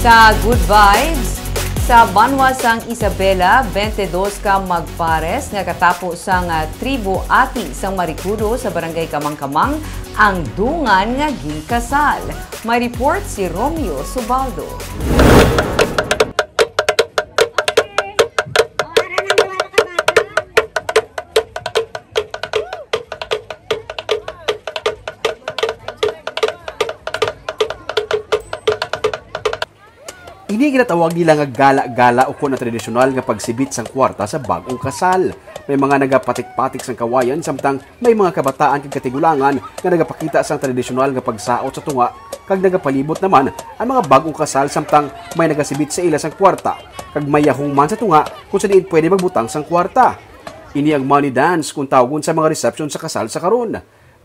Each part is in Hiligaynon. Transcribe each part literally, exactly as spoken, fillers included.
Sa Good Vibes, sa banwa sang Isabela, twenty-dos ka magpares nga katapo sang, ah, tribo Ati sang Maricudo sa Barangay Kamangkamang ang dungan nga ginkasal. May report si Romeo Subaldo. Ini ginatawag nila nga gala-gala ukon ang tradisyonal nga pagsibit sang kwarta sa bag-ong kasal. May mga nagapatik-patik sang kawayan, samtang may mga kabataan kag katigulangan nga nagapakita sang tradisyonal nga pagsaot sa tunga, kag nagapalibot naman ang mga bag-ong kasal, samtang may nagasibit sa ila sang kwarta, kag may yahuman sa tunga kung sa diin pwede magbutang sang kwarta. Ini ang money dance kung tawgon sa mga resepsyon sa kasal sa karon.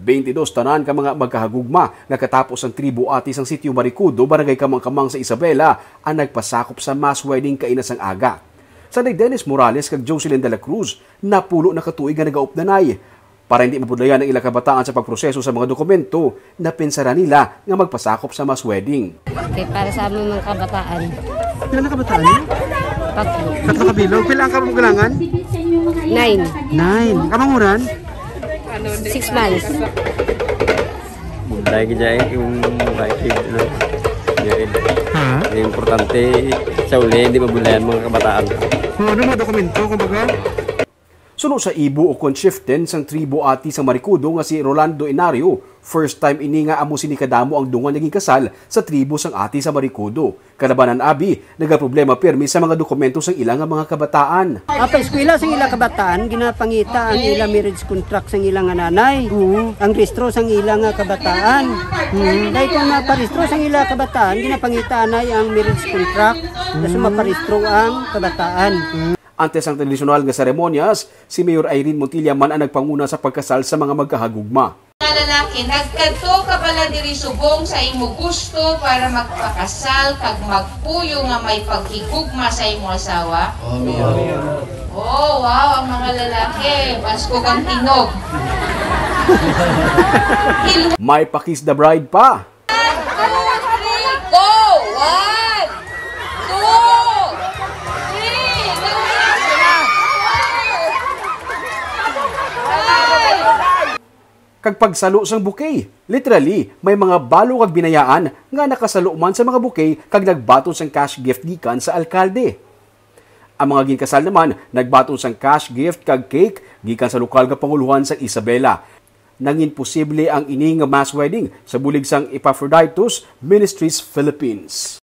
Twenty-dos tanan ka mga magkahagugma nga katapo sang tribo Ati sang Sitio Maricudo, Barangay Kamangkamang sa Isabela, ang nagpasakop sa mass wedding kaina sang aga. Sanday Dennis Morales kag Jocelyn de la Cruz, napulo na ka tuig nga nagaupdanay. Para hindi mabudlayan ang ilang kabataan sa pagproseso sa mga dokumento, napinsaran nila nga magpasakop sa mass wedding. Okay, para sa among mga kabataan, Pila na kabataan niyo? Tatlo. Tatlo ka bilog. Pila ang kamong gulangan? Nine. Nine. Kamanguran? Six months. Dahil kaya yung bahay kid, ano, married. Ha? Yung importante, sa uli, hindi mabulayan mga kabataan. Kung ano mga dokumento, kumbaga? Suno sa ibo o kon chieftain sang tribo Ati sa Maricudo nga si Rolando Inario, first time ini nga amo sini kadamo ang dungan nga ginkasal sa tribo sang Ati sa Maricudo. Kalabanan abi, nagaproblema pirmi sa mga dokumento sang ila nga mga kabataan. Ang paeskwela sang ila kabataan, ginapangita ang ila marriage contract sang ila nga nanay. Ang rehistro sang ila nga kabataan. Dahil kung maparehistro sang ila kabataan, ginapangita anay ang marriage contract. Tapos maparehistro ang kabataan. Antes ang tradisyonal nga seremonyas, si Mayor Irene Montilla man ang nagpanguna sa pagkasal sa mga magkahagugma. Mga lalaki, nagkadto ka bala diri subong sa imo gusto para magpakasal kag magpuyo nga may paghigugma sa imo asawa? Oh, wow, ang mga lalaki, basko kang tingog. May pa-kiss the bride pa. Two, three, go! One, two, three, go! Kag pagsalo sang bouquet. Literally, may mga balo kag binayaan nga nakasalo man sa mga bouquet kag nagbaton sang cash gift gikan sa alkalde. Ang mga ginkasal naman nagbaton sang cash gift kag cake gikan sa lokal nga panguluhan sang Isabela. Nangin posible ang ini nga mass wedding sa bulig sang Epaphroditus Ministries Philippines.